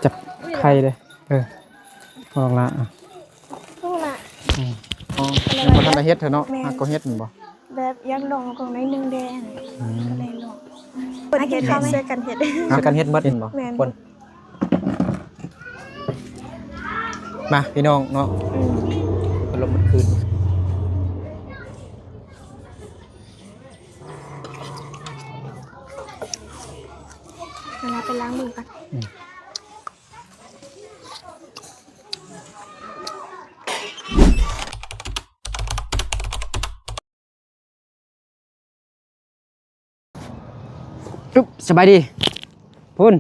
ຈັບໄຂ່ເດີ້. ເອີ ອອກລະ ອະ ອອກລະ. ອືມ ອໍ ຍັງບໍ່ທັນໄດ້ເຮັດເທື່ອເນາະ. ແມ່ນ ຫາກໍເຮັດແມ່ນບໍ່? ແບບຢາກລອງຂອງໜ້ອຍໜຶ່ງແດ່. ອືມ ກໍເລີຍລອງ. ເພິ່ນເຮັດ ເຮັດ ຊ່ວຍກັນເຮັດ ຊ່ວຍກັນເຮັດໝົດແມ່ນບໍ່? ແມ່ນ ຄົນ ມາພີ່ນ້ອງເນາະ. ອືມ ອາລົມມັນຄືນ. ເວລາໄປລ້າງມືກ່ອນ. ອືມ. ອຶບ ສະບາຍດີພຸ້ນ.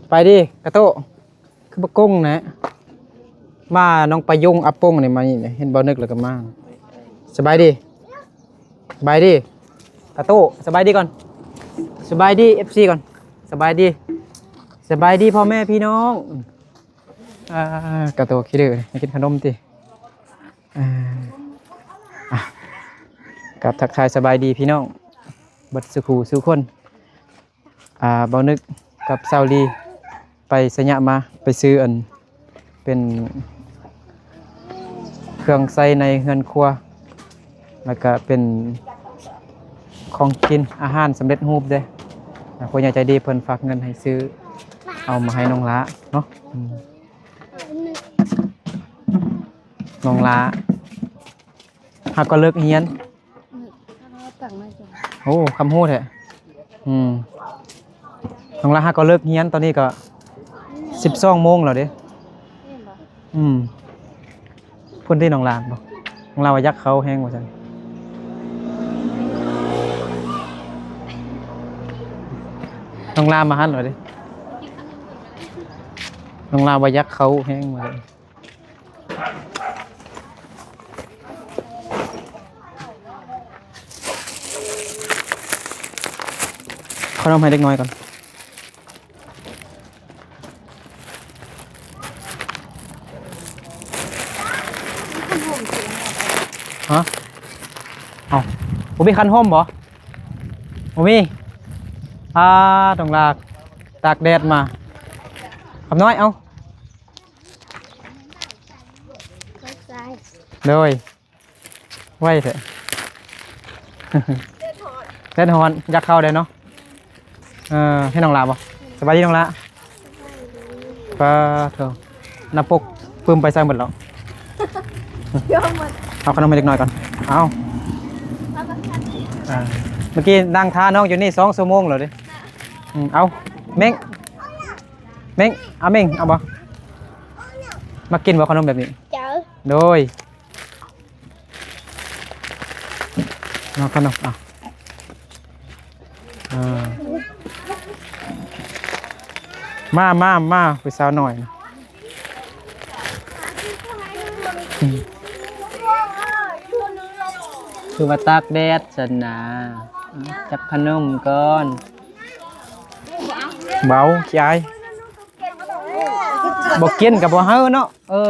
ສະບາຍດີກະໂຕ. ຄືບັກກົງນະ ມາໜອງປາຍົງອາປົງນີ້ ມານີ້ ເຫັນບໍ່ນຶກແລ້ວກໍມາ. ສະບາຍດີ ສະບາຍດີກະໂຕ. ສະບາຍດີກ່ອນ ສະບາຍດີເອັຟຊີກ່ອນ. ສະບາຍດີ ສະບາຍດີພໍ່ແມ່ພີ່ນ້ອງ. ອ່າ ກະໂຕຂີ້ດື້ ມາກິນຂະໜົມຕິ. ອ່າ ອ່ະ ກາບທັກທາຍສະບາຍດີພີ່ນ້ອງເບິດສູ່ຜູ້ສູ່ຄົນ. ອ່າ ເບົານຶກກັບສາວລີໄປໄຊຍະມາ ໄປຊື້ອັນ ເປັນເຄື່ອງໃຊ້ໃນເຮືອນຄົວ ແລ້ວກະເປັນຂອງກິນ ອາຫານສຳເລັດຮູບເດ້. ຜູ້ໃຫຍ່ໃຈດີເພິ່ນຝາກເງິນໃຫ້ຊື້ ເອົາມາໃຫ້ນ້ອງຫຼ້າເນາະ. ອືມ ນ້ອງຫຼ້າຫາກໍເລີກຮຽນ. ໂອ້ ຄຳຮູ້ແທ້. ອືມ ນ້ອງຫຼ້າຫາກໍເລີກຮຽນ ຕອນນີ້ກໍສິບສອງໂມງແລ້ວເດ້. ອືມ ພຸ້ນຕິ ນ້ອງຫຼ້າບໍ່ ນ້ອງຫຼ້າວ່າຢາກເຂົ້າແຮງວ່າຊັ້ນ. ນ້ອງຫຼ້າມາຫັ້ນແລ້ວເດ້ ນ້ອງຫຼ້າວ່າຢາກເຂົ້າແຮງວ່າຊັ້ນ. ເອົາຂະໜົມໃຫ້ເດັກນ້ອຍກ່ອນ. ຮະ? ເອົ້າ ບໍ່ມີຄັນຮົ່ມບໍ່? ບໍ່ມີ. ອາ ຕ້ອງລາກ ຕາກແດດມາ. ຄຳນ້ອຍ ເອົາ. ໂດຍ ໄວແທ້. ແດດຮ້ອນ ແດດຮ້ອນ ຢາກເຂົ້າໄດ້ເນາະ. ເອີ ໃຫ້ນ້ອງຫຼ້າບໍ່? ສະບາຍດີນ້ອງຫຼ້າ. ປາໂທ ໜ້າປົກປຶ້ມໄປໃສໝົດແລ້ວ? ເອົາຂະໜົມໃຫ້ເດັກນ້ອຍກ່ອນ. ເອົາ ອ່າ ເມື່ອກີ້ນັ່ງຖ້ານ້ອງຢູ່ນີ້ສອງຊົ່ວໂມງແລ້ວເດ້. ອືມ ເອົາ ເມັ້ງ ເມັ້ງ ເອົາເມັ້ງ ເອົາບໍ່? ມັກກິນບໍ່ຂະໜົມແບບນີ້? ໂດຍ. ເອົາຂະໜົມ ເອົາ ເອີ ມາ ມາ ມາ ຜູ້ສາວນ້ອຍ ຄືວ່າຕາກແດດຊັ້ນນາ. ຈັບຂະໜົມກ່ອນ. ເບົາ ຂີ້ອາຍ. ບໍ່ກິນກໍບໍ່ໃຫ້ເນາະ. ເອີ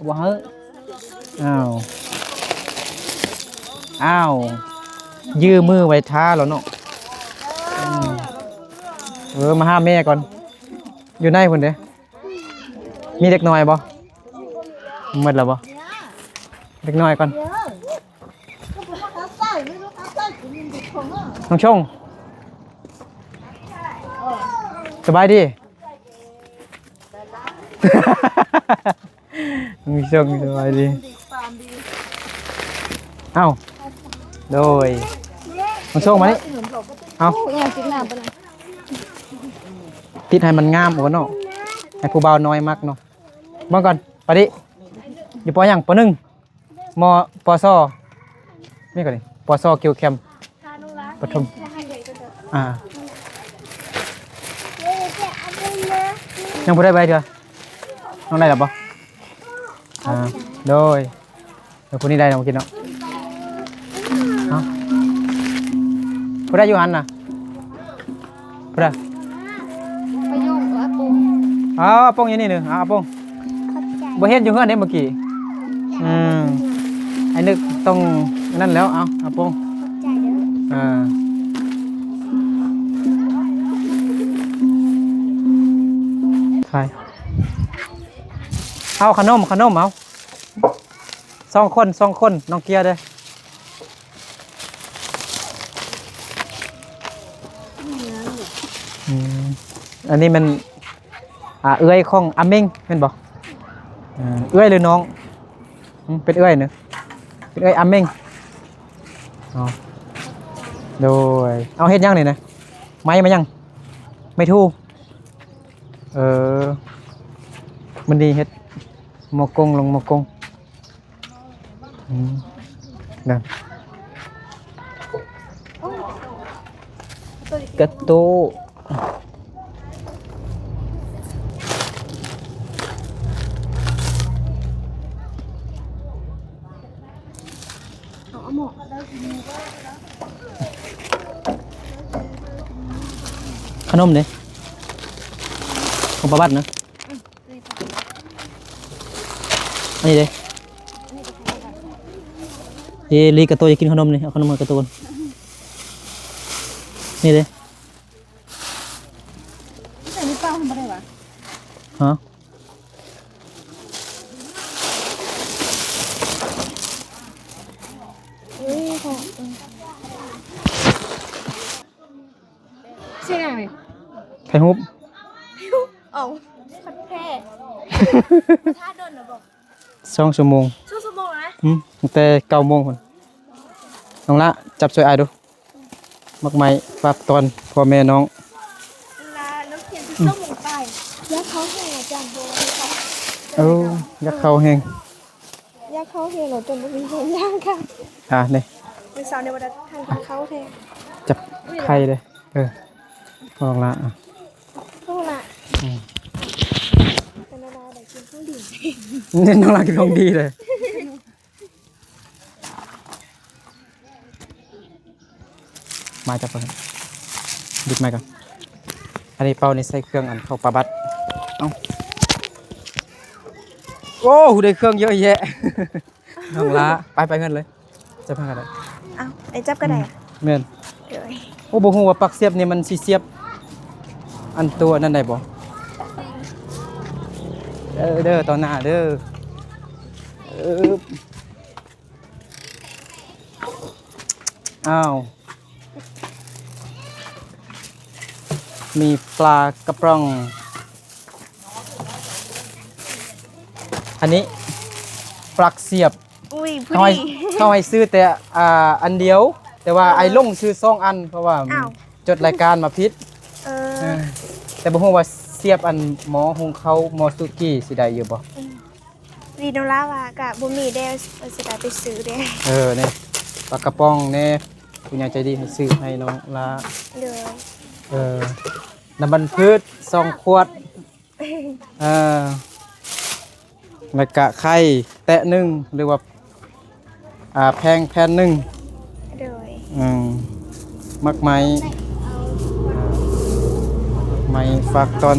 ບໍ່ໃຫ້. ອ້າວ ອ້າວ ຢື້ມືໄວ້ຖ້າແລ້ວເນາະ. ເອີ ມາຫາແມ່ກ່ອນ. ຢູ່ໃນພຸ້ນເດ້. ມີເດັກນ້ອຍບໍ່? ໝົດແລ້ວບໍ່? ເດັກນ້ອຍກ່ອນ. ນ້ອງຊົງ ສະບາຍດີ. ມີໂຊກ ສະບາຍດີ. ເອົ້າ ໂດຍ ມາໂຊກມານີ້. ເອົ້າ ຕິດໃຫ້ມັນງາມໂອເນາະ ໃຫ້ຜູ້ບ່າວນ້ອຍມັກເນາະ. ເບິ່ງກ່ອນ ປາດິ ຢູ່ ປໍ ຫຍັງ? ປໍໜຶ່ງ ມ ປ ຊ ນີ້ກ່ອນນີ້ ປ ຊ ກິວແຄມ ປະຖົມ. ອ່າ ຍັງບໍ່ໄດ້ໃບເທື່ອ. ນ້ອງໄດ້ແລ້ວບໍ່? ອ່າ ໂດຍ ເອີ ຜູ້ນີ້ໄດ້ເນາະ ມາກິນເນາະ. ເອົ້າ ຜູ້ໃດຢູ່ຫັ້ນນະ? ພຸ້ນນະ ປະໂຫຍກອາປົງ. ອໍ ອາປົງຢູ່ນີ້ເດີ ອາປົງ. ຂອບໃຈ. ບໍ່ເຫັນຢູ່ເຮືອນເດ້ມື້ກີ້. ອືມ ໄອ້ນຶກຕ້ອງອັນນັ້ນແລ້ວ. ເອົາ ອາປົງ. ຂອບໃຈເດີ. ເອີ. ໄປ ເອົາຂະໜົມ ຂະໜົມ ເອົາ ສອງຄົນ ສອງຄົນ ນ້ອງເກຍເດີ້. ອືມ ອັນນີ້ແມ່ນ ອ່າ ເອື້ອຍຂອງອາເມັງແມ່ນບໍ່? ເອີ ເອື້ອຍຫຼືນ້ອງ? ອືມ ເປັນເອື້ອຍເນາະ ເປັນເອື້ອຍອາເມັງ. ອໍ ໂດຍ ເອົາເຮັດຫຍັງນີ້ນະ? ໄມ້ມາຫຍັງ? ໄມ້ທູ. ເອີ ມື້ນີ້ເຮັດໝໍ້ກົງ ລົງໝໍ້ກົງ. ອືມ ນັ້ນ ກະໂຕະ ເອົາ ເອົາໝໍ້ ຂະໜົມເດ້ ຂອງປ້າບັດນະ. ອັນນີ້ເດ້ ເອ ລີກະໂຕຢາກກິນຂະໜົມນີ້ ເອົາຂະໜົມໃຫ້ກະໂຕກ່ອນ ນີ້ເດ້ ໃສ່ໃນເປົາຫັ້ນບໍ່ໄດ້ຫວາ? ຮະ? ເອີຍ ຂອງ ເອີ ຊື່ຫຍັງນີ້? ຖ່າຍຮູບ ເອົ້າ ຄັກແທ້ ຖ້າດົນລະບໍ? ສອງຊົ່ວໂມງ ສອງຊົ່ວໂມງນະ? ອືມ ຕັ້ງແຕ່ເກົ້າໂມງພຸ້ນ. ນ້ອງລະ ຈັບຊ່ວຍອ້າຍດູ ໝາກໄມ້ຝາກຕ້ອນພໍ່ແມ່ນ້ອງ ລະ ນ້ອງຂຽນສິບສອງໂມງປາຍ ຢາກເຂົ້າແຮງອາຈານໂບ ໂອ້ ຢາກເຂົ້າແຮງ. ຢາກເຂົ້າແຮງເນາະ ຈົນບໍ່ມີແຮງຍ່າງກະ ອ່າ ນີ້ ມື້ເຊົ້ານີ້ບໍ່ໄດ້ທານກິນເຂົ້າແທ້ ຈັບໄຂ່ເດ້ ເອີ ນ້ອງລະ ອະ ນ້ອງລະ ອືມ ເປັນເວລາໄດ້ກິນຂອງດີ ນ້ອງລະກິນຂອງດີເລີຍ. ມາຈັບກ່ອນ ບິດໄມ້ກ່ອນ ອັນນີ້ເປົານີ້ໃສ່ເຄື່ອງອັນເຂົ້າປາບັດ ເອົ້າ ໂອ້ ໄດ້ເຄື່ອງເຍອະແຍະ ນ້ອງລະ ໄປ ໄປເຮືອນເລີຍ ຈັບໃຫ້ກະໄດ້ ເອົ້າ ໄດ້ຈັບກະໄດ້ ອືມ ແມ່ນ ໂດຍ ໂອ້ ບໍ່ຮູ້ວ່າປັກສຽບນີ້ມັນຊິສຽບອັນໂຕອັນນັ້ນໄດ້ບໍ່ ເອີ ເດີ ຕໍ່ໜ້າເດີ ເອີ ອ້າວ ມີປາກະປ໋ອງ ອັນນີ້ປັກສຽບ ອຸ້ຍ ພໍດີ ເຂົາໃຫ້ຊື້ແຕ່ ອ່າ ອັນດຽວ ແຕ່ວ່າ ເອີ ອ້າຍຫຼົງຊື້ສອງອັນ ເພາະວ່າ ອ້າວ ຈົດລາຍການມາຜິດ ເອີ ເອີ ແຕ່ບໍ່ຮູ້ວ່າສຽບອັນໝໍ້ຫຸງເຂົ້າ ໝໍ້ສຸກີ້ຊິໄດ້ຢູ່ບໍ່? ອືມ ດີນ້ອງລາວ່າກະບໍ່ມີແດ່ ວ່າຊິໄດ້ໄປຊື້ແດ່ ເອີ ນີ້ ປາກະປ໋ອງແດ່ ຜູ້ໃຫຍ່ໃຈດີໃຫ້ຊື້ໃຫ້ນ້ອງລາ ໂດຍ ເອີ ນ້ຳມັນພືດສອງຂວດ ເອີ ແລ້ວກະໄຂ່ແຕະໜຶ່ງ ຫຼືວ່າ ອ່າ ແພງແຜ່ນໜຶ່ງ ໂດຍ ອືມ ໝາກໄມ້ ໝາກໄມ້ຝາກຕ້ອນ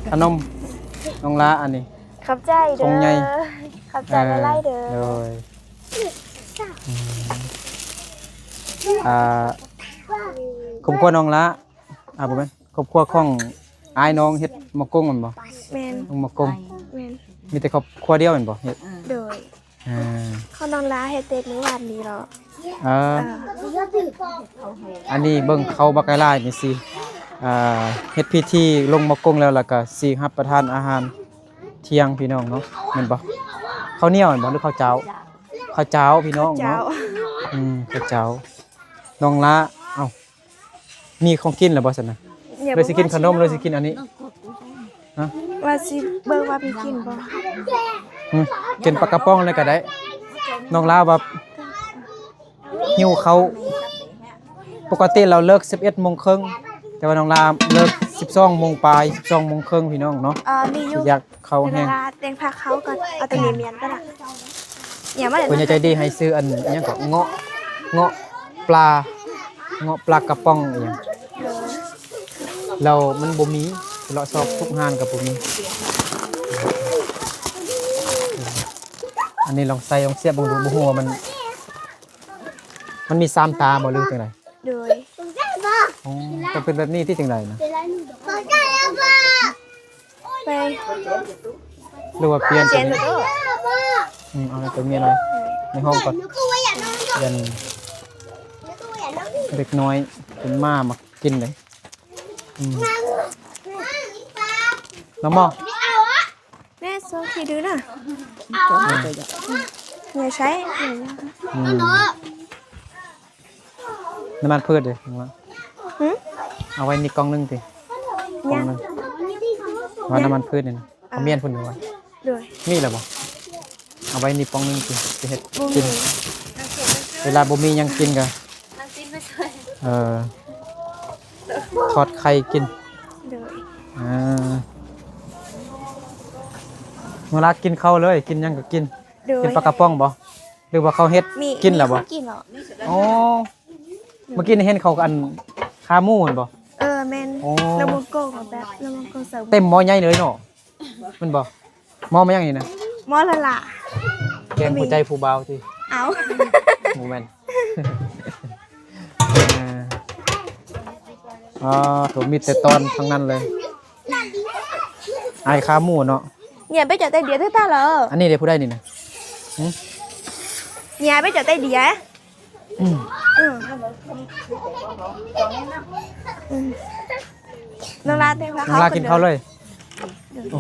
ຂະໜົມ ນ້ອງລາ ອັນນີ້ ຂອບໃຈເດີ ຖົງໃຫຍ່ ຂອບໃຈຫຼາຍໆເດີ ເອີ ໂດຍ ອືມ ອ່າ ຄອບຄົວນ້ອງລາ ອ່າ ບໍ່ແມ່ນ ຄອບຄົວຂອງອ້າຍນ້ອງເຮັດໝໍ້ກົງແມ່ນບໍ່? ແມ່ນ ໝໍ້ກົງ ແມ່ນ ມີແຕ່ຄອບຄົວດຽວແມ່ນບໍ່ເຮັດ? ໂດຍ ອ່າ ຂອງນ້ອງລາເຮັດແຕ່ມື້ວານນີ້ເນາະ ເອີ ເອີ ອັນນີ້ເບິ່ງເຂົ້າບັກຫຼາຍໆນີ້ຊິ ອ່າ ເຮັດພິທີລົງໝໍ້ກົງແລ້ວ ແລ້ວກະຊິຮັບປະທານອາຫານທ່ຽງພີ່ນ້ອງເນາະ ແມ່ນບໍ່? ເຂົ້າໜຽວແມ່ນບໍ່ ຫຼືເຂົ້າຈ້າວ? ເຂົ້າຈ້າວພີ່ນ້ອງເນາະ ເຂົ້າຈ້າວ ອືມ ເຂົ້າຈ້າວ ນ້ອງລາ ເອົ້າ ມີຂອງກິນແລ້ວບໍ່ຊັ້ນນະ? ຫຼືຊິກິນຂະໜົມ ຫຼືຊິກິນອັນນີ້? ຮະ? ວ່າຊິເບິ່ງວ່າມີກິນບໍ່? ຫືມ ກິນປາກະປ໋ອງແລ້ວກະໄດ້ ນ້ອງລາວ່າຫິວເຂົ້າ ປົກກະຕິລາວເລີກສິບເອັດໂມງເຄິ່ງ ແຕ່ວ່ານ້ອງລາເລີກສິບສອງໂມງປາຍ ສິບສອງໂມງເຄິ່ງ ພີ່ນ້ອງເນາະ ເອີ ມີຢູ່ ຢາກ ເຂົ້າແຮງ ເວລາແຕ່ງພາເຂົ້າກ່ອນ ເອົາຕົວນີ້ມ້ຽນກ່ອນລະ ຫຍັງວະ ຜູ້ໃຫຍ່ໃຈດີໃຫ້ຊື້ອັນຫຍັງເກາະ ເງາະ ເງາະປາ ເງາະປາກະປ໋ອງອີ່ຫຍັງ ແລ້ວມັນບໍ່ມີ ເລາະຊອກທຸກຮ້ານກະບໍ່ມີ ອັນນີ້ລອງໃສ່ລອງສຽບເບິ່ງດູ ບໍ່ຮູ້ວ່າມັນ ມັນມີສາມຕາບໍ່ ຫຼືຈັ່ງໃດ? ໂດຍ ອໍ ຕ້ອງເປັນແບບນີ້ຕິ ຈັ່ງໃດນະ? ໄປ ຫຼືວ່າປ່ຽນໂຕນີ້? ອືມ ເອົາໃຫ້ໄປເມຍໜ້ອຍ ໃນຫ້ອງກ່ອນ ຢ້ານເດັກນ້ອຍເປັນໝາມາກິນເດ້. ອືມ ນ້ອງໝໍ ແມ່ ໂຊທີ່ດື້ນະ ອືມ ຢ່າໃຊ້ ອືມ ນ້ຳມັນພືດເດ້ ຫື? ເອົາໄວ້ນີ້ກ່ອງໜຶ່ງຕິ ກ່ອງໜຶ່ງ ວ່ານ້ຳມັນພືດນີ້ນະ ເອົາ ເອົາມຽນພຸ້ນຢູ່ວ່າ ໂດຍ ມີແລ້ວບໍ່? ເອົາໄວ້ນີ້ປ່ອງໜຶ່ງຕິ ຊິເຮັດກິນ ເວລາບໍ່ມີຫຍັງກິນກໍ ເອີ ທອດໄຂ່ກິນ ໂດຍ ອ່າ ເວລາກິນເຂົ້າເລີຍ ກິນຫຍັງກໍກິນ ໂດຍ ກິນປາກະປ໋ອງບໍ່? ຫຼືວ່າເຂົາເຮັດກິນແລ້ວບໍ່? ກິນແລ້ວ ອໍ ເມື່ອກີ້ນີ້ເຫັນເຂົາອັນ ຂາໝູຫັ້ນບໍ່? ເອີ ແມ່ນ ໂອ້ ລາວບໍ່ໂກະແບບ ລາວບໍ່ກະໃສ່ ເຕັມໝໍ້ໃຫຍ່ເລີຍເນາະ ແມ່ນບໍ່? ໝໍ້ມາຫຍັງນີ້ນະ? ໝໍ້ລະລະ ແກງຫົວໃຈຜູ້ບ່າວຕິ? ເອົ້າ ບໍ່ແມ່ນ ອ່າ ອໍ ໂຖ ມີແຕ່ຕອນທັງນັ້ນເລີຍ ອ້າຍຂາໝູເນາະ ເນຍ ໄປເຈົ້າແຕ່ດຽວເທື່ອຕາເລີ ອັນນີ້ເດ້ ຜູ້ໃດນີ້ນະ? ຫື? ເນຍ ໄປເຈົ້າແຕ່ດຽວ ອືມ ອືມ ອືມ ນ້ອງລາແຕ່ງພາ ນ້ອງລາກິນເຂົ້າເລີຍ ໂອ້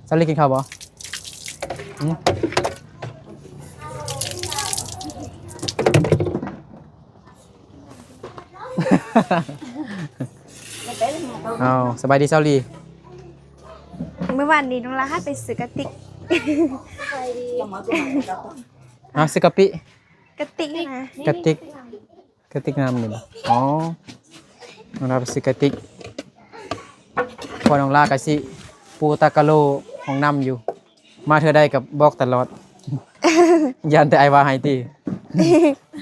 ສາລີກິນເຂົ້າບໍ່? ຫື? ເອົາ ສະບາຍດີສາວລີ ມື້ວານນີ້ນ້ອງລາຫາໄປຊື້ກະຕິກ ຮະ ຊື້ກະປິ? ກະຕິກນະ ກະຕິກ ກະຕິກນ້ຳນີ້ບໍ່? ອໍ ນ້ອງລາໄປຊື້ກະຕິກ ເພາະນ້ອງລາກະຊິປູຕາກະໂລຫ້ອງນ້ຳຢູ່ ມາເທື່ອໃດກໍບອກຕະຫຼອດ ຢ້ານແຕ່ອ້າຍວ່າໃຫ້ຕິ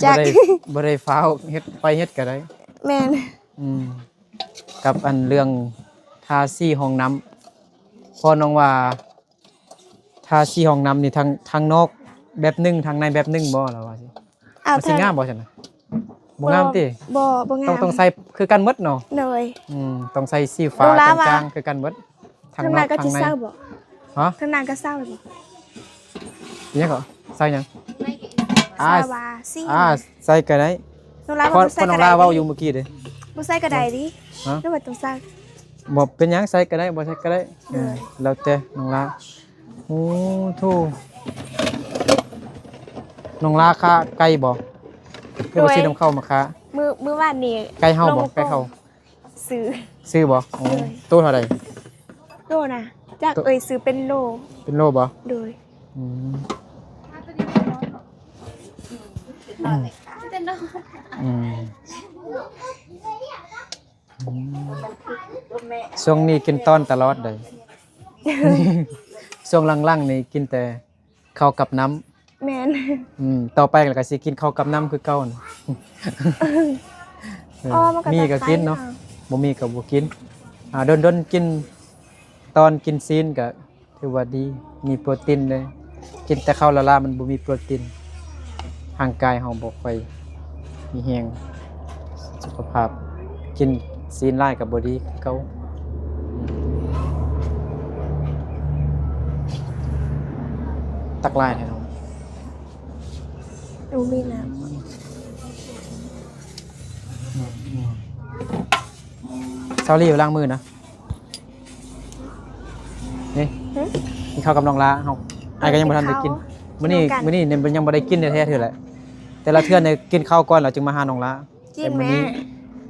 ບໍ່ໄດ້ ບໍ່ໄດ້ຟ້າວເຮັດ ໄປເຮັດກໍໄດ້ ແມ່ນ ອືມ ກັບອັນເລື່ອງທາສີຫ້ອງນ້ຳ ເພາະນ້ອງວ່າ ທາສີຫ້ອງນ້ຳນີ້ ທາງ ທາງນອກແບບໜຶ່ງ ທາງໃນແບບໜຶ່ງບໍ່ ລາວວ່າຊິ ມັນຊິງາມບໍ່ຊັ້ນນະ? ບໍ່ງາມຕິ ບໍ່ ບໍ່ງາມ ຕ້ອງ ຕ້ອງໃສ່ຄືກັນໝົດເນາະ ໂດຍ ອືມ ຕ້ອງໃສ່ສີຟ້າຈາງໆຄືກັນໝົດ ທາງນອກທາງໃນ ທາງໜ້າກໍຊິເຊົາບໍ່? ຮະ? ທາງໜ້າກໍເຊົາບໍ່? ອີຫຍັງເກາະ? ໃສ່ຫຍັງ? ອ່າ ອ່າ ໃສ່ກໍໄດ້ ນ້ອງລາ ເພາະນ້ອງລາເວົ້າຢູ່ມື້ກີ້ເດ້ ບໍ່ໃສ່ກໍໄດ້ຕິ ຮະ? ຫຼືວ່າຕ້ອງໃສ່? ບໍ່ເປັນຫຍັງ ໃສ່ກໍໄດ້ ບໍ່ໃສ່ກໍໄດ້ ເອີ ແລ້ວແຕ່ນ້ອງລາ ໂອ້ໂທ້ ນ້ອງລາຄ້າໄກ່ບໍ່? ຫຼືວ່າຊື້ນຳເຂົ້າມາຄ້າ? ມື້ ມື້ວານນີ້ ໄກ່ເຮົາບໍ່? ໄກ່ເຮົາ ຊື້ ຊື້ບໍ່? ໂອ້ ໂຕເທົ່າໃດ? ໂຕນະ ຈັກ ເອີຍ ຊື້ເປັນໂລ ເປັນໂລບໍ່? ໂດຍ ອືມ ອືມ ອືມ ຊ່ວງນີ້ກິນຕອນຕະຫຼອດເດ້ ຊ່ວງຫຼັງໆນີ້ກິນແຕ່ເຂົ້າກັບນ້ຳ ແມ່ນ ອືມ ຕໍ່ໄປກໍຊິກິນເຂົ້າກັບນ້ຳຄືເກົ່ານະ ເອີ ມີກໍກິນເນາະ ບໍ່ມີກໍບໍ່ກິນ ອ່າ ດົນໆກິນ ຕອນກິນຊີ້ນກໍ ຖືວ່າດີ ມີໂປຣຕີນເດ້ ກິນແຕ່ເຂົ້າລ້າໆ ມັນບໍ່ມີໂປຣຕີນ ຮ່າງກາຍເຮົາບໍ່ຄ່ອຍມີແຮງ ສຸຂະພາບ ກິນຊີ້ນຫຼາຍກໍບໍ່ດີຄືເກົ່າ ຕັກຫຼາຍແທ້ເນາະ ບໍ່ມີນ້ຳ ອືມ ຊາວລີໄປລ້າງມືນະ. ນີ້ ຫຶ? ກິນເຂົ້າກັບນ້ອງລາເຮົາ ອ້າຍກໍຍັງບໍ່ທັນໄດ້ກິນ ກິນເຂົ້າ ມື້ນີ້ ກິນນຳກັນ ມື້ນີ້ຍັງບໍ່ໄດ້ກິນແທ້ໆເທື່ອແຫຼະ ແຕ່ລະເທື່ອນີ້ກິນເຂົ້າກ່ອນແລ້ວຈຶ່ງມາຫານ້ອງລາ ກິນແມ່ ແຕ່ມື້ນີ້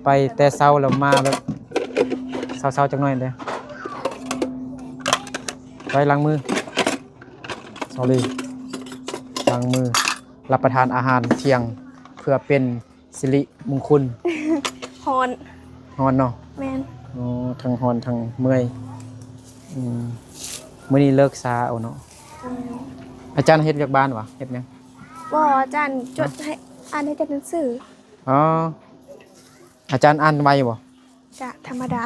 ໄປແຕ່ເຊົ້າແລ້ວມາແບບເຊົາໆຈັກໜ້ອຍເດ້ ໄປລ້າງມື ຊາວລີ ລ້າງມື ຮັບປະທານອາຫານທ່ຽງ ເພື່ອເປັນ ສິລິມຸງຄຸນ ຮ້ອນ ຮ້ອນເນາະ ແມ່ນ ອໍ ທັງຮ້ອນທັງເມື່ອຍ ອືມ ມື້ນີ້ເລີກຊ້າເອົາເນາະ ອືມ ອາຈານເຮັດວຽກບ້ານຫວາ ເຮັດຫຍັງ? ບໍ່ ອາຈານຈົດໃຫ້ ອ່ານໃຫ້ຈັດໜັງສື ອໍ ອາຈານອ່ານໄວບໍ່? ກະທຳມະດາ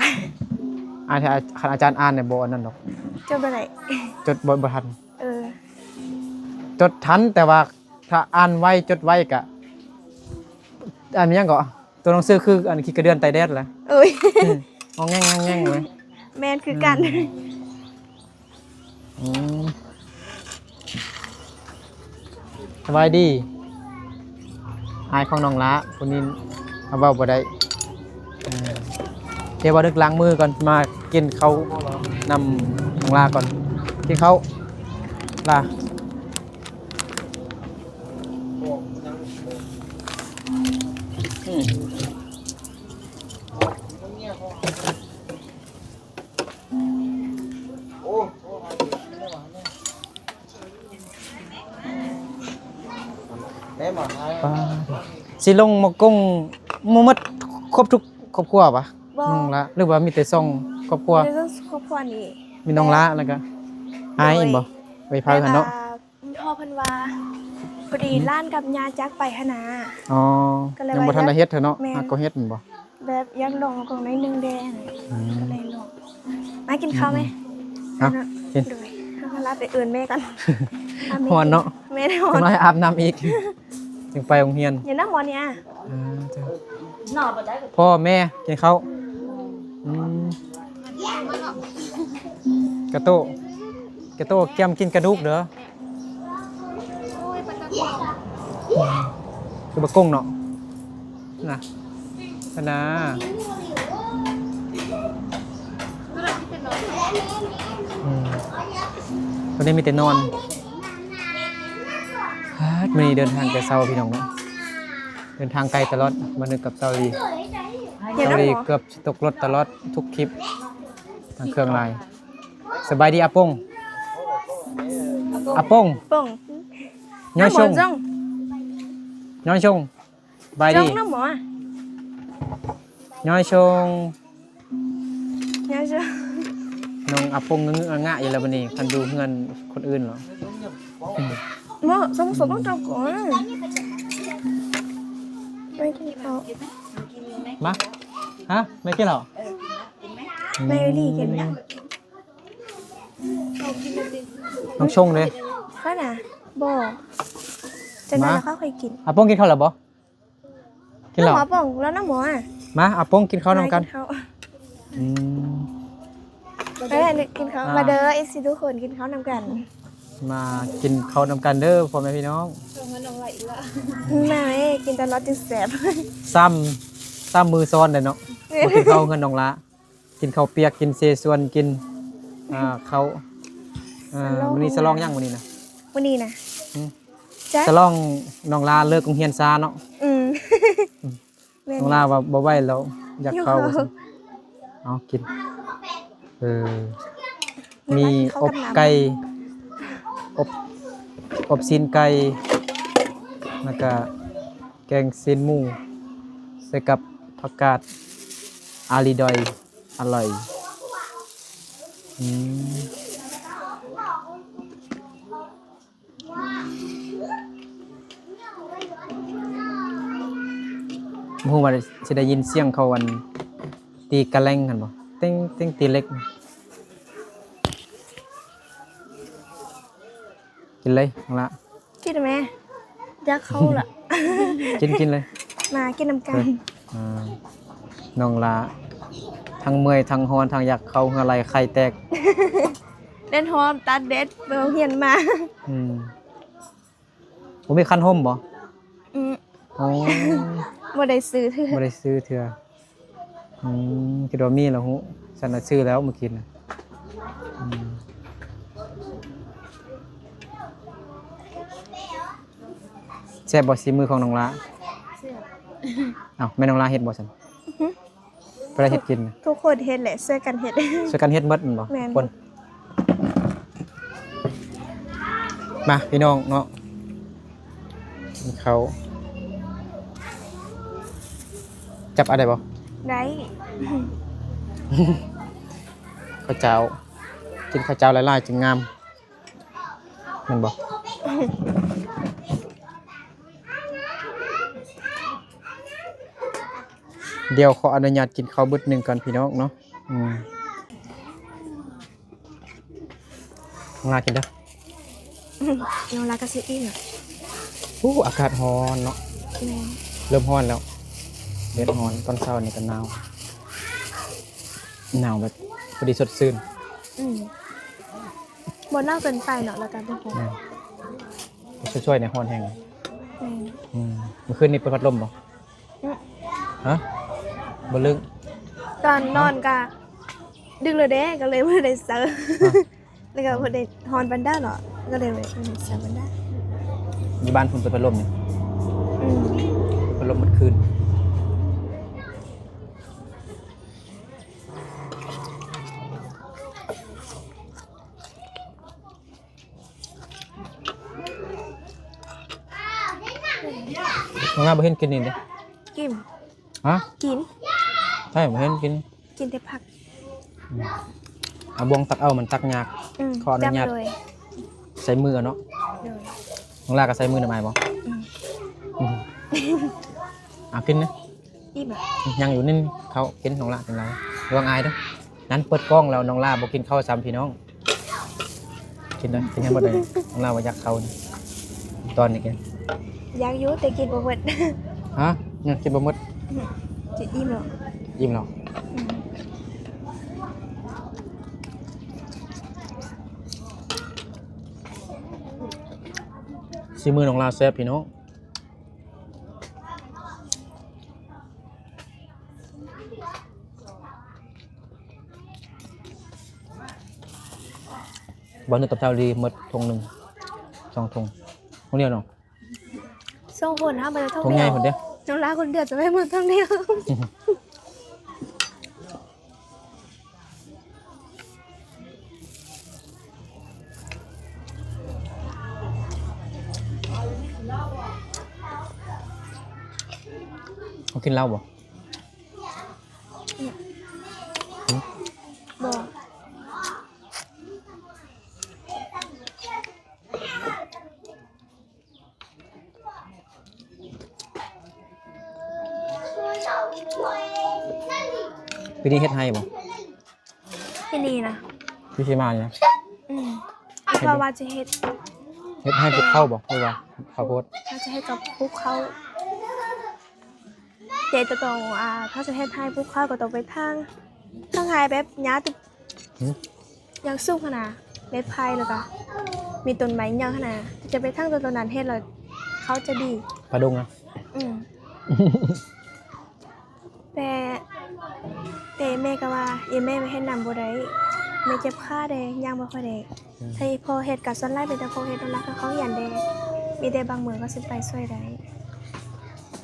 ອ່ານ ຄັນອາຈານອ່ານນີ້ບໍ່ອັນນັ້ນດອກ ຈົດບໍ່ໄດ້ ຈົດບໍ່ ບໍ່ທັນ ເອີ ຈົດທັນ ແຕ່ວ່າ ຖ້າອ່ານໄວ ຈົດໄວກະ ອ່ານຫຍັງເກາະ? ຕົວໜັງສືຄືອັນຂີ້ກະເດືອນໄຕແດດລະ. ໂອ້ຍ ງອງແງງໆ ແມ່ນຄືກັນ. ອືມ ສະບາຍດີ ອ້າຍຂອງນ້ອງຫຼ້າຜູ້ນີ້ ເຮົາເວົ້າບໍ່ໄດ້. ເອີ ດຽວວ່ານຶກລ້າງມືກ່ອນ ມາກິນເຂົ້ານຳນ້ອງຫຼ້າກ່ອນ. ກິນເຂົ້າຫຼ້າ. ອືມ ຊິລົງໝໍກົງໝົດ ຄົບທຸກຄອບຄົວປະ? ບໍ່ ນ້ອງຫຼ້າ ຫຼືວ່າມີແຕ່ສອງຄອບຄົວ? ມີແຕ່ຄອບຄົວນີ້ ມີນ້ອງຫຼ້າ ແລ້ວກໍອ້າຍ ແມ່ນບໍ່? ໄປພາກັນເນາະ. ພໍ່ເພິ່ນວ່າ ພໍດີ ອືມ ຫຼານກັບຍ່າຈາກໄປຫັ້ນນະ. ອໍ ກໍເລີຍ ຍັງບໍ່ທັນໄດ້ເຮັດເທື່ອເນາະ. ແມ່ນ ຫາກໍເຮັດແມ່ນບໍ່? ແບບຢາກລອງຂອງໜ້ອຍໜຶ່ງແດ່. ອືມ ກໍເລີຍລອງ. ມາກິນເຂົ້າແມ? ອືມໆ ເອົາ ໂດຍ ກິນ ເຮົາລາໄປເອີ້ນແມ່ກ່ອນ. ຮ້ອນເນາະ. ແມ່ນ ຮ້ອນ ຈັກໜ້ອຍອາບນ້ຳອີກ ຈຶ່ງໄປໂຮງຮຽນ. ຢ່ານຳໝໍນີ້ອະ. ອ່າ ຈ້າ ພໍ່ແມ່ກິນເຂົ້າ. ອືມ ກະໂຕ ກະໂຕກຽມກິນກະດູກເດີ. ຄືບັກກົງເນາະ ນະ ນະ. ອືມ ວັນນີ້ມີແຕ່ນອນ. ປາດ ມື້ນີ້ເດີນທາງແຕ່ເຊົ້າພີ່ນ້ອງເນາະ ເດີນທາງໄກຕະຫຼອດ. ມານຶກກັບສາວລີ ສາວລີເກືອບຊິຕົກລົດຕະຫຼອດທຸກຄລິບ ທັງເຄື່ອງຫຼາຍ. ສະບາຍດີອາປົງ ອາປົງ ປົງ ຍອຍຊົງ ຍອຍຊົງ. ສະບາຍດີ ຍອຍຊົງ ຍອຍຊົງ. ນ້ອງອາປົງງະງະຢູ່ແລ້ວບັດນີ້ ຄັນຢູ່ເຮືອນຄົນອື່ນເນາະ. ເນາະ ສົງສັຍຕ້ອງເຈົ້າກ່ອນ ໄປກິນເຂົ້າ ມາ ຮະ ໄປກິນເຫຼົ້າ ແມ່ດີກິນແລ້ວ. ນ້ອງຊົງເດ້ ຂ້ອຍນະ ບໍ່ ຈັ່ງໃດລະຂ້ອຍຄ່ອຍກິນ. ອາປົງກິນເຂົ້າແລ້ວບໍ່? ກິນແລ້ວ ນ້ອງອາປົງ ແລ້ວນ້ອງໝໍອະ ມາ ອາປົງກິນເຂົ້ານຳກັນ. ມາກິນເຂົ້າ ອືມ ໄປກິນເຂົ້າ ມາເດີ ເອັຟຊີ ທຸກຄົນ ກິນເຂົ້ານຳກັນ. ມາກິນເຂົ້ານຳກັນເດີພໍ່ແມ່ພີ່ນ້ອງ. ມາ ກິນຕະຫຼອດຈຶ່ງແຊບ ສາມ ສາມມື້ຊ້ອນເດ້ເນາະ ບໍ່ກິນເຂົ້າເຮືອນນ້ອງຫຼ້າ. ກິນເຂົ້າປຽກ ກິນເສສວນ ກິນ ອ່າ ເຂົ້າ. ອ່າ ມື້ນີ້ສະຫຼອງຫຍັງມື້ນີ້ນະ? ມື້ນີ້ນະ ອືມ ສະຫຼອງນ້ອງຫຼ້າເລີກໂຮງຮຽນຊ້າເນາະ. ອືມ ແມ່ນ ນ້ອງຫຼ້າວ່າບໍ່ໄຫວແລ້ວ ຢາກເຂົ້າວ່າຊັ້ນ. ເອົາກິນ ເອີ ມີອົບໄກ່ ອົບ ອົບຊີ້ນໄກ່ ແລ້ວກະ ແກງຊີ້ນໝູ ໃສ່ກັບຜັກກາດອາລີດອຍ ອະລ່ອຍ. ອືມ ບໍ່ຮູ້ວ່າຊິໄດ້ຍິນສຽງເຂົາ ອັນ ຕີກະແລັງຫັ້ນບໍ່? ເຕັງເຕັງ ຕີເຫຼັກ. ກິນເລີຍນ້ອງຫຼ້າ ກິນແມ່ ຢາກເຂົ້າລະ. ກິນ ກິນເລີຍ ມາກິນນຳກັນ. ເອີ ອ່າ ນ້ອງຫຼ້າ ທັງເມື່ອຍ ທັງຮ້ອນ ທັງຢາກເຂົ້າເຫື່ອໄຫຼໄຂ່ແຕກ. ແດດຮ້ອນ ຕາກແດດໄປໂຮງຮຽນມາ. ອືມ ບໍ່ມີຄັນຮົ່ມບໍ່? ອືມ ອໍ ບໍ່ໄດ້ຊື້ເທື່ອ ບໍ່ໄດ້ຊື້ເທື່ອ. ອືມ ຄິດວ່າມີແລ້ວຮູ້ ສັນນະຊື້ແລ້ວມື້ກີ້ນະ. ອືມ ແຊບບໍ່ສີມືຂອງນ້ອງຫຼ້າ? ແຊບ. ເອົ້າ ແມ່ນນ້ອງຫຼ້າເຮັດບໍ່ຊັ້ນ? ອືຮຶ ຜູ້ໃດເຮັດກິນ? ທຸກຄົນເຮັດແຫຼະ ຊ່ວຍກັນເຮັດ ຊ່ວຍກັນເຮັດໝົດແມ່ນບໍ່? ແມ່ນ ຄົນ ມາພີ່ນ້ອງເນາະ ກິນເຂົ້າ. ຈັບເອົາໄດ້ບໍ່? ໄດ້. ເຂົ້າເຈົ້າ ກິນເຂົ້າເຈົ້າຫຼາຍໆ ຈຶ່ງງາມ ແມ່ນບໍ່? ດຽວຂໍອະນຸຍາດກິນເຂົ້າບຶດໜຶ່ງກ່ອນພີ່ນ້ອງເນາະ. ອືມ ນ້ອງຫຼ້າກິນເດີ ນ້ອງຫຼ້າກໍຊິອີ່ມ. ໂອ້ ອາກາດຮ້ອນເນາະ. ແມ່ນ ເລີ່ມຮ້ອນແລ້ວ. ແດດຮ້ອນ ຕອນເຊົ້ານີ້ກໍໜາວ ໜາວແບບພໍດີສົດຊື່ນ. ອືມ ບໍ່ໜາວເກີນໄປເນາະ ແລ້ວກໍບໍ່ຮ້ອນ. ແມ່ນ ຊ່ວຍໆ ແດ່ ຮ້ອນແຮງ. ແມ່ນ ອືມ ມື້ຄືນນີ້ເປີດພັດລົມບໍ່? ອືມ ຮະ ບໍ່ລຶກ ຕອນນອນກະດຶກແລ້ວເດ້ ກໍເລີຍບໍ່ໄດ້ເຊີ ຮະ ແລ້ວກໍບໍ່ໄດ້ຮ້ອນປານໃດເນາະ ກໍເລີຍບໍ່ໄດ້ເຊີປານໃດ. ຢູ່ບ້ານເພິ່ນເປີດພັດລົມນີ້? ອືມ ເປີດພັດລົມໝົດຄືນ. ນ້ອງລາບໍ່ເຫັນກິນນີ້ເດ້. ກິນ ຮະ? ກິນ ໃຊ່ ບໍ່ເຫັນກິນ ກິນແຕ່ຜັກ. ອືມ ເອົາບ່ວງຕັກເອົາ ມັນຕັກຍາກ. ອືມ ຂໍອະນຸຍາດ ໃຊ້ມືເອົາເນາະ. ໂດຍ ນ້ອງລາກໍໃຊ້ມືນຳອ້າຍບໍ່? ອືມ ອືມ ເອົາກິນນະ. ອີ່ມລະ ຍັງຢູ່ນີ້ ເຂົ້າກິນ ນ້ອງລາກິນແລ້ວ ລະວັງອາຍເດີ້. ນັ້ນເປີດກ້ອງແລ້ວ ນ້ອງລາບໍ່ກິນເຂົ້າຊ້ຳພີ່ນ້ອງ. ກິນເດີ້ ກິນໃຫ້ໝົດເລີຍ ນ້ອງລາວ່າຢາກເຂົ້ານີ້. ຕອນນີ້ກິນ ຢາກຢູ່ ແຕ່ກິນບໍ່ໝົດ. ຮະ? ຍັງກິນບໍ່ໝົດ? ອືມ ຈະອີ່ມແລ້ວ ອີ່ມແລ້ວ. ອືມ ສີມືນ້ອງລາແຊບພີ່ນ້ອງ. ບໍ່ນຶກກັບເຈົ້າດີ ໝົດຖົງໜຶ່ງ ສອງຖົງ ຄົນດຽວເນາະ. ສອງຄົນຫາ ບໍ່ໄດ້ຖົງ ຖົງໃຫຍ່ພຸ້ນເດ້. ນ້ອງລາຄົນດຽວຈະໄປໝົດຖົງດຽວ. ເຮົາກິນເຫຼົ້າບໍ່? ບໍ່. ປີນີ້ເຮັດໄຮ່ບໍ່? ປີນີ້ນະ ປີຊິມານີ້ນະ? ອືມ ເພາະວ່າຈະເຮັດ ເຮັດໄຮ່ປູກເຂົ້າບໍ່ ຫຼືວ່າເຂົ້າໂພດ? ເຮົາຈະເຮັດກັບປູກເຂົ້າ ແຕ່ຈະຕ້ອງ ອ່າ ຖ້າຈະເຮັດໄຮ່ປູກເຂົ້າກໍຕ້ອງໄປຖາງ ຖາງໄຮ່ແບບຫຍ້າ ຫືມ ຢ່າງສູງຫັ້ນນະ ເມັດໄຜ່ ແລ້ວກະມີຕົ້ນໄມ້ໃຫຍ່ຫັ້ນນະ ຈະໄປຖາງຕົ້ນນັ້ນເຮັດແລ້ວເຂົ້າຈະດີ ປ່າດົງນະ. ອືມ ແຕ່ ແຕ່ແມ່ກໍວ່າ ອີ່ແມ່ມາເຮັດນຳບໍ່ໄດ້ ແມ່ເຈັບຂາເດ້ ຍ່າງບໍ່ຄ່ອຍໄດ້. ອືມ ຖ້າອີ່ພໍ່ເຮັດກໍສ່ວນຫຼາຍເປັນແຕ່ພໍ່ເຮັດ ນ້ອງລາກໍເຂົ້າຮຽນເດ້ ມີແຕ່ບາງມື້ກໍຊິໄປຊ່ວຍໄດ້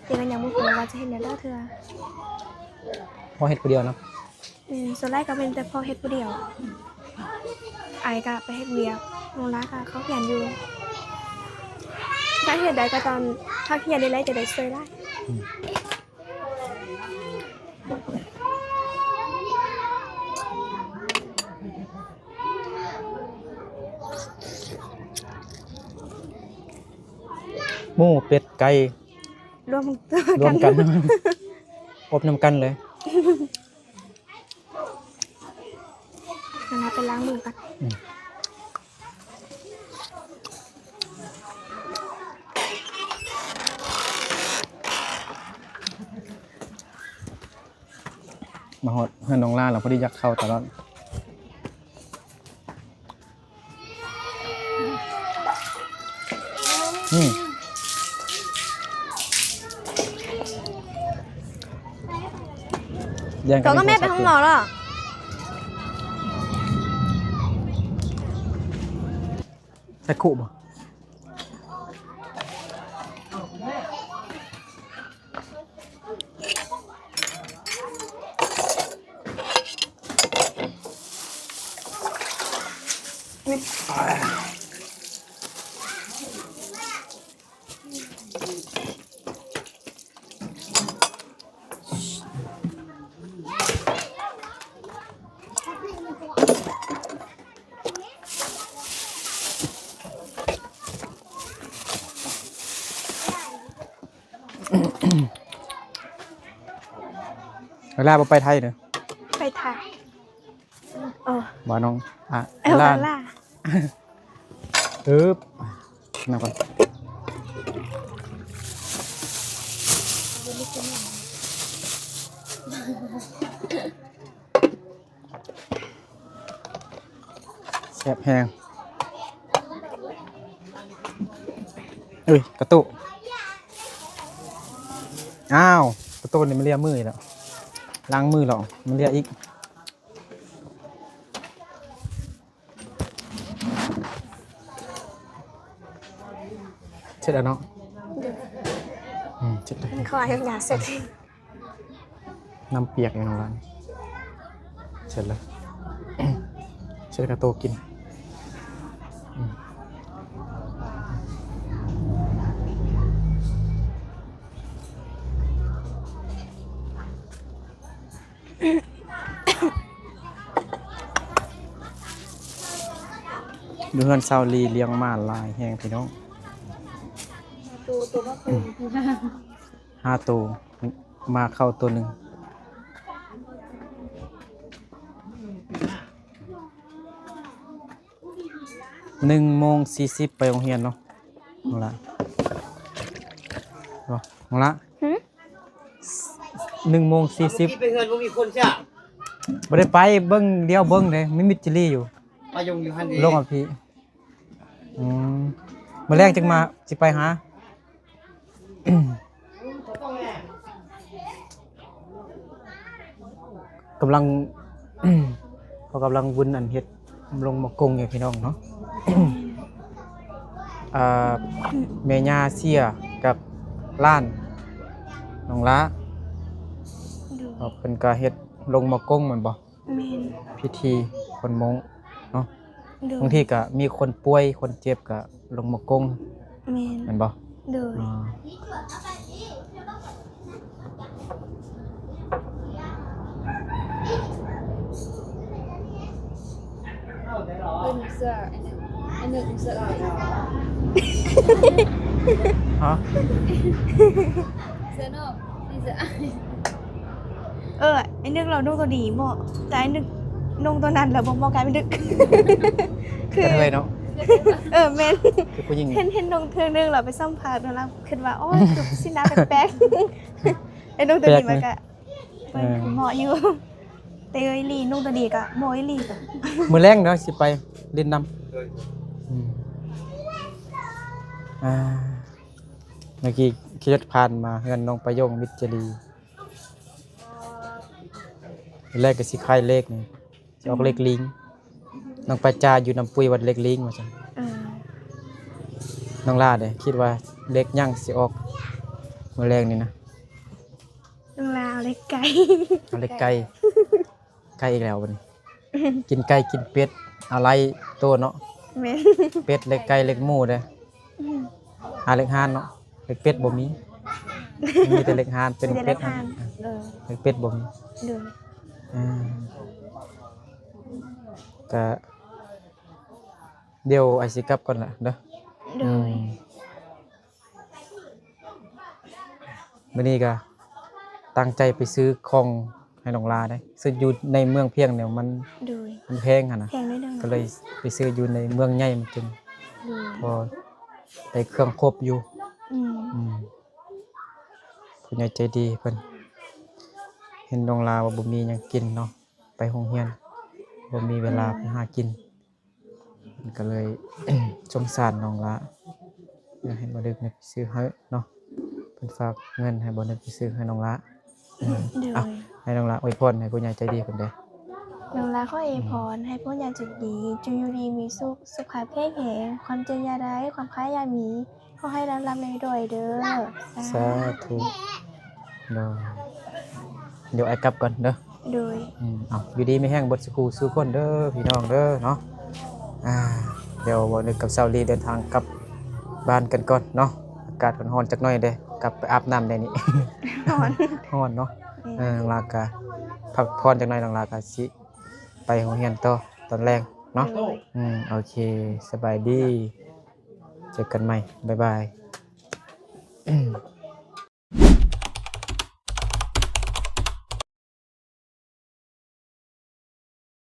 ແຕ່ກໍຍັງບໍ່ຮູ້ວ່າຈະເຮັດແນວໃດເທື່ອ. ພໍ່ເຮັດຜູ້ດຽວເນາະ? ອືມ ສ່ວນຫຼາຍກໍເປັນແຕ່ພໍ່ເຮັດຜູ້ດຽວ ອ້າຍກໍໄປເຮັດວຽກ ນ້ອງລາກໍເຂົ້າຮຽນຢູ່ ຖ້າເຮັດໄດ້ກໍຕອນພັກຮຽນນີ້ແຫຼະ ຈະໄດ້ຊ່ວຍຫຼາຍ. ອືມ ໝູ ເປັດ ໄກ່ ລວມ ລວມກັນ ອົບນຳກັນເລີຍ. ເຮົາໄປລ້າງມືກັນ. ອືມ ມາຮອດເຮືອນນ້ອງລາແລ້ວ ພໍດີຢາກເຂົ້າຕະຫຼອດ. ອືມ ແຍ່ງກັນ ໂຕກັບແມ່ໄປຫ້ອງໝໍແລ້ວ. ໃສ່ຄຸບໍ່? ເວລາບໍ່ໄປໄທເດີ ໄປໄທ. ເອີ ບໍ່ນ້ອງ ອາ ເອີ ເວລາ ເວລາ ອຶບ ນັ່ງກ່ອນ. ແຊບແຮງ. ເອີຍ ກະໂຕະ ອ້າວ ກະໂຕະນີ້ມາເລຍມືອີກແລ້ວ ລ້າງມືແລ້ວມາເລຍອີກ. ເສັດແລ້ວເນາະ. ອືມ ເສັດແລ້ວ ເຂົາໃຫ້ຢາເສັດ. ນ້ຳປຽກຢູ່ຂ້າງຫຼັງ. ເສັດແລ້ວ ເສັດກະໂຕະກິນ. ອືມ. ຢູ່ເຮືອນຊາວລີລ້ຽງໝາຫຼາຍແຮງພີ່ນ້ອງ. ໂຕ ໂຕມາເພິ່ງ ຫ້າໂຕ ໝາເຂົ້າໂຕໜຶ່ງ. ໜຶ່ງໂມງສີ່ສິບໄປໂຮງຮຽນເນາະ ນ້ອງຫຼ້າ. ເນາະ ນ້ອງຫຼ້າ. ຫືມ? ໜຶ່ງໂມງສີ່ສິບ ໄປເຮືອນບໍ່ມີຄົນຊະ. ບໍ່ໄດ້ໄປ ເບິ່ງ ດຽວເບິ່ງເດ້ ມີມິດຈິລີຢູ່ ປາຍົງຢູ່ຫັ້ນເດ້ ລົງມາພີ້. ອືມ ມື້ແລງຈຶ່ງມາ ຊິໄປຫາ. ກຳລັງ ເຂົາກຳລັງວຸ້ນອັນເຮັດລົງໝໍກົງຢູ່ພີ່ນ້ອງເນາະ. ອ່າ ແມ່ຍ່າເຊຍກັບຫຼານນ້ອງຫຼ້າ ໂດຍ ເພິ່ນກະເຮັດລົງໝໍກົງແມ່ນບໍ່? ແມ່ນ ພິທີຄົນມົ້ງເນາະ. ໂດຍ ບາງທີກະມີຄົນປ່ວຍຄົນເຈັບກະລົງໝໍກົງ. ແມ່ນ ແມ່ນບໍ່? ໂດຍ ອໍ. ເພິ່ນເສື້ອອັນນັ້ນ ອັນນັ້ນເສື້ອລາວ. ຮະ? ເສື້ອນອກ ນີ້ເສື້ອ ເອີ ໄອ້ນຶກລາວນຸ່ງໂຕນີ້ເໝາະ ແຕ່ໄອ້ນຶກນຸ່ງໂຕນັ້ນແລ້ວບໍ່ເໝາະກັບໄອ້ນຶກ. ຄື ກະເທີຍເນາະ. ເອີ ແມ່ນ ຄືຜູ້ຍິງ ເຫັນ ເຫັນນຸ່ງເທື່ອໜຶ່ງແລ້ວໄປສຳພາດແລ້ວຄິດວ່າ ໂອ້ຍ ຄືຊິໜ້າແປກໆ. ໄອ້ນຸ່ງໂຕນີ້ມັນກະ ເອີ ເໝາະຢູ່ ແຕ່ອີ່ຫຼີນຸ່ງໂຕນີ້ກະເໝາະອີ່ຫຼີ. ມື້ແລງເນາະ ຊິໄປຫຼິ້ນນຳ. ອືມ ອ່າ ເມື່ອກີ້ຂີ່ລົດຜ່ານມາເຮືອນນ້ອງປາຍົງ ມິດຈາລີ ແລກກະຊິຂາຍເລກນີ້ ຊິອອກເລກລີງ. ນ້ອງປາຈາຢູ່ນຳປຸ້ຍວ່າເລກລີງວ່າຊັ້ນ. ເອີ ນ້ອງຫຼ້າເດ້ ຄິດວ່າເລກຫຍັງຊິອອກມື້ແລງນີ້ນະ? ນ້ອງຫຼ້າເອົາເລກໄກ່ ເອົາເລກໄກ່ ໄກ່ອີກແລ້ວບັດນີ້. ກິນໄກ່ກິນເປັດ ອາໄລໂຕເນາະ. ແມ່ນ ເປັດເລກໄກ່ເລກໝູເດ້. ອືມ ຫາເລກຫ່ານເນາະ ເລກເປັດບໍ່ມີ ມີແຕ່ເລກຫ່ານ ເປັນເປັດ ເລກເປັດບໍ່ມີ. ໂດຍ ອ່າ ກະດຽວອ້າຍຊິກັບກ່ອນລະເດີ. ໂດຍ ອືມ. ມື້ນີ້ກະຕັ້ງໃຈໄປຊື້ຂອງໃຫ້ນ້ອງຫຼ້າເດ້ ຊື້ຢູ່ໃນເມືອງພຽງແນວມັນ ໂດຍ ມັນແພງຫັ້ນນະ ແພງໜ້ອຍໜຶ່ງ ກະເລີຍໄປຊື້ຢູ່ໃນເມືອງໃຫຍ່ມັນຈຶ່ງ ໂດຍ ພໍໄດ້ເຄື່ອງຄົບຢູ່. ອືມ ອືມ ຜູ້ໃຫຍ່ໃຈດີເພິ່ນເຫັນນ້ອງຫຼ້າວ່າບໍ່ມີຫຍັງກິນເນາະ ໄປໂຮງຮຽນ ບໍ່ມີເວລາ ອືມ ໄປຫາກິນ. ເພິ່ນກະເລີຍສົງສານນ້ອງຫຼ້າ ຢາກໃຫ້ບໍ່ດຶກນີ້ໄປຊື້ໃຫ້ເນາະ ເພິ່ນຝາກເງິນໃຫ້ບໍ່ດຶກໄປຊື້ໃຫ້ນ້ອງຫຼ້າ. ໂດຍ ເອົາ ໃຫ້ນ້ອງຫຼ້າອວຍພອນໃຫ້ຜູ້ໃຫຍ່ໃຈດີເພິ່ນເດ້. ນ້ອງຫຼ້າຂໍອວຍພອນໃຫ້ຜູ້ໃຫຍ່ໃຈດີຈົ່ງຢູ່ດີມີສຸກ ສຸຂະພາບແຂງແຮງ ຄວາມເຈັບຢ່າໄດ້ ຄວາມໄຂ້ຢ່າມີ ຂໍໃຫ້ລ່ຳໆລວຍໆເດີ. ສາທຸ ສາທຸ. ໂດຍ ດຽວອ້າຍກັບກ່ອນເດີ. ໂດຍ ອືມ ເອົາ ຢູ່ດີມີແຮງເບິດສູ່ຜູ້ສູ່ຄົນເດີພີ່ນ້ອງເດີເນາະ. ອ່າ ດຽວບ່າວນຶກກັບສາວລີເດີນທາງກັບບ້ານກັນກ່ອນເນາະ ອາກາດຮ້ອນໆຈັກໜ້ອຍເດ້ ກັບໄປອາບນ້ຳແດ່ນີ້ ຮ້ອນ ຮ້ອນເນາະ. ເອີ ນ້ອງຫຼ້າກະພັກຜ່ອນຈັກໜ້ອຍ ນ້ອງຫຼ້າກະຊິໄປໂຮງຮຽນຕໍ່ຕອນແລງເນາະ. ໂດຍ ອືມ ໂອເຄ ສະບາຍດີ ເຈີກັນໃໝ່ ບາຍບາຍ.